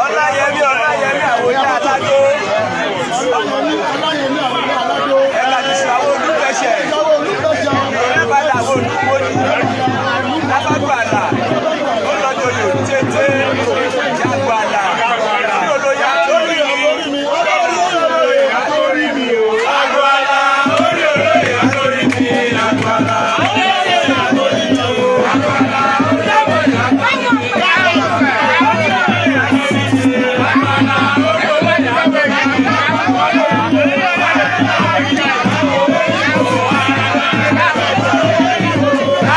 Ọláyẹmí, Ọláyẹmí, àwòyá aládó. Ọláyẹmí, àwòyá aládó. Ẹ̀ka ti ṣàwọ́ olúfẹsẹ̀. Ìyàwó olùgbèjà. Ìrẹ́bàdà àwọn olùkọ́ni. Lábàgbàlà. Ó lọ́jọ́ yòó tètè. Jàgbàlà. Ní olóyè àtòrí mi. Orí mi o. Àgbàlá. Orí olóyè àtòrí mi. Àgbàlá. Orí olóyè àtòrí mi o. Àgbàlá. Orí olóyè àtòrí mi. Àgbàlá. Orí olóyè àtòrí mi. Àgbàlá. Orí olóyè àtòrí mi.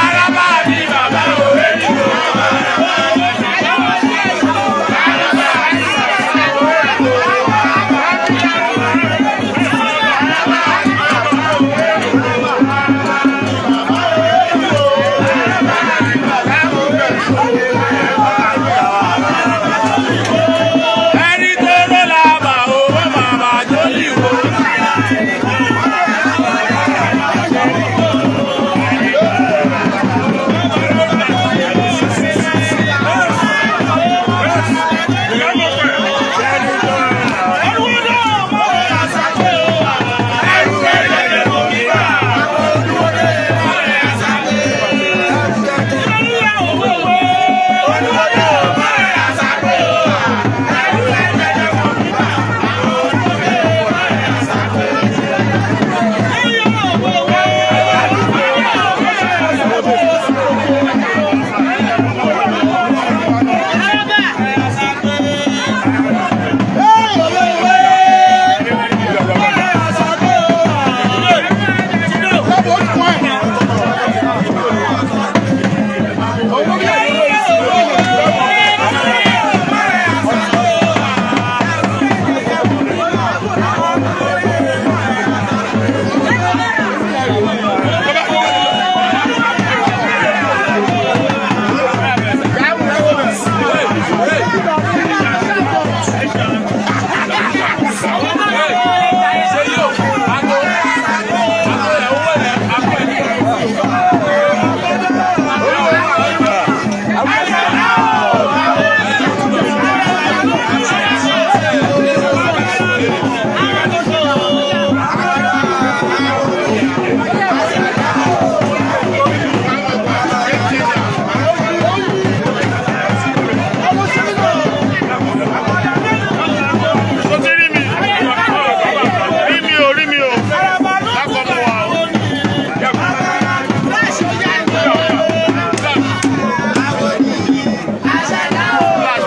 Araba mi bàbá òwe ni mo. Ẹni tó ló la bà ó, wọ́n bàbá tó lì wò. Ó ti rí mi. Rí mi o, rí mi o. Lákọ̀ mọ́ wa o.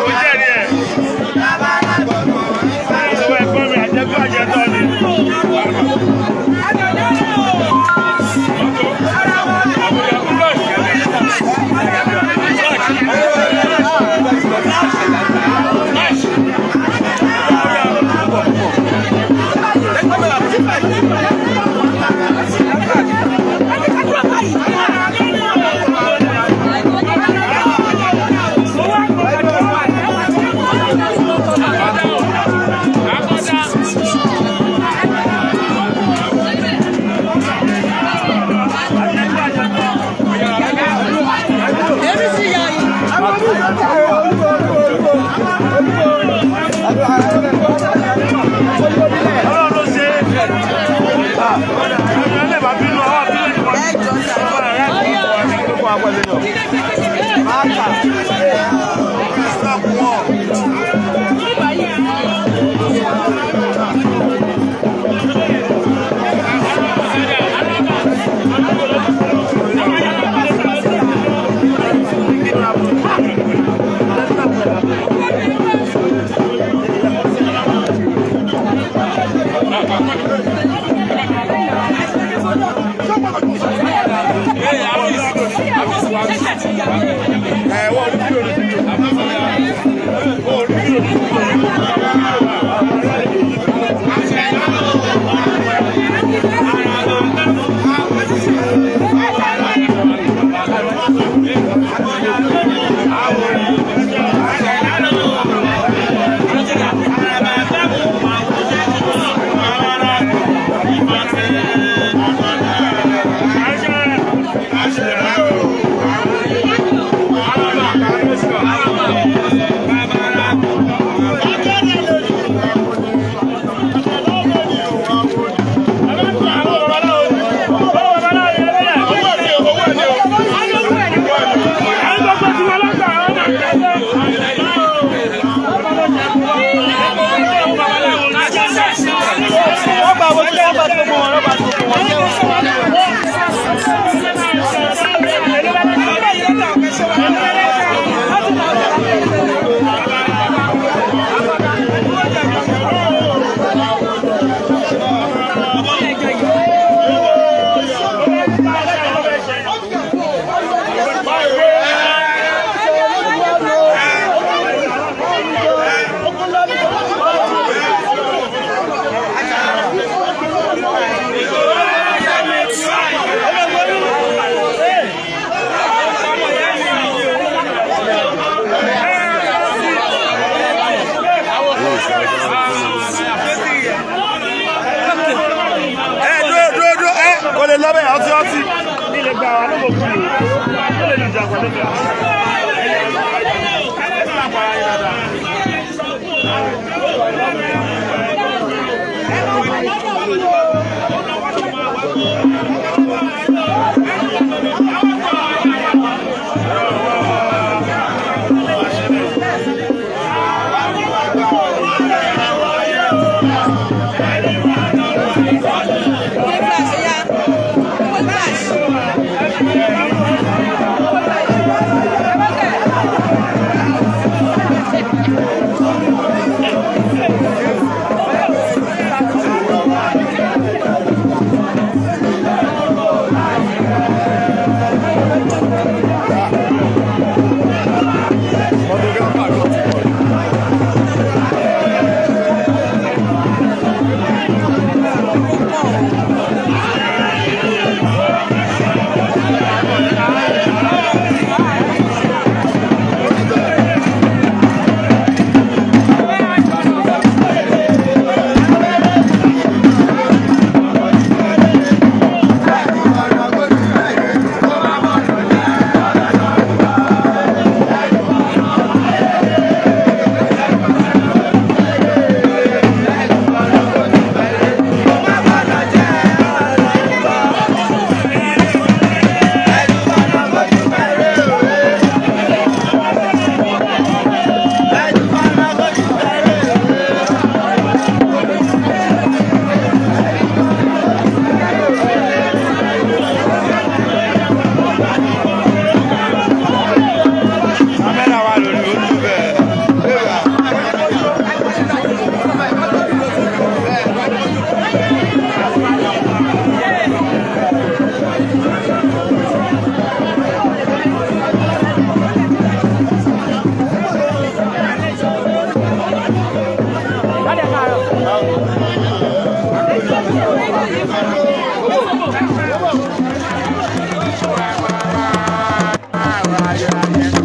Ó jẹ́rìí ẹ̀. Mo sọ fún ẹ̀gbọ́n mi, àjẹkú àjẹtọ́ ni. Ayé.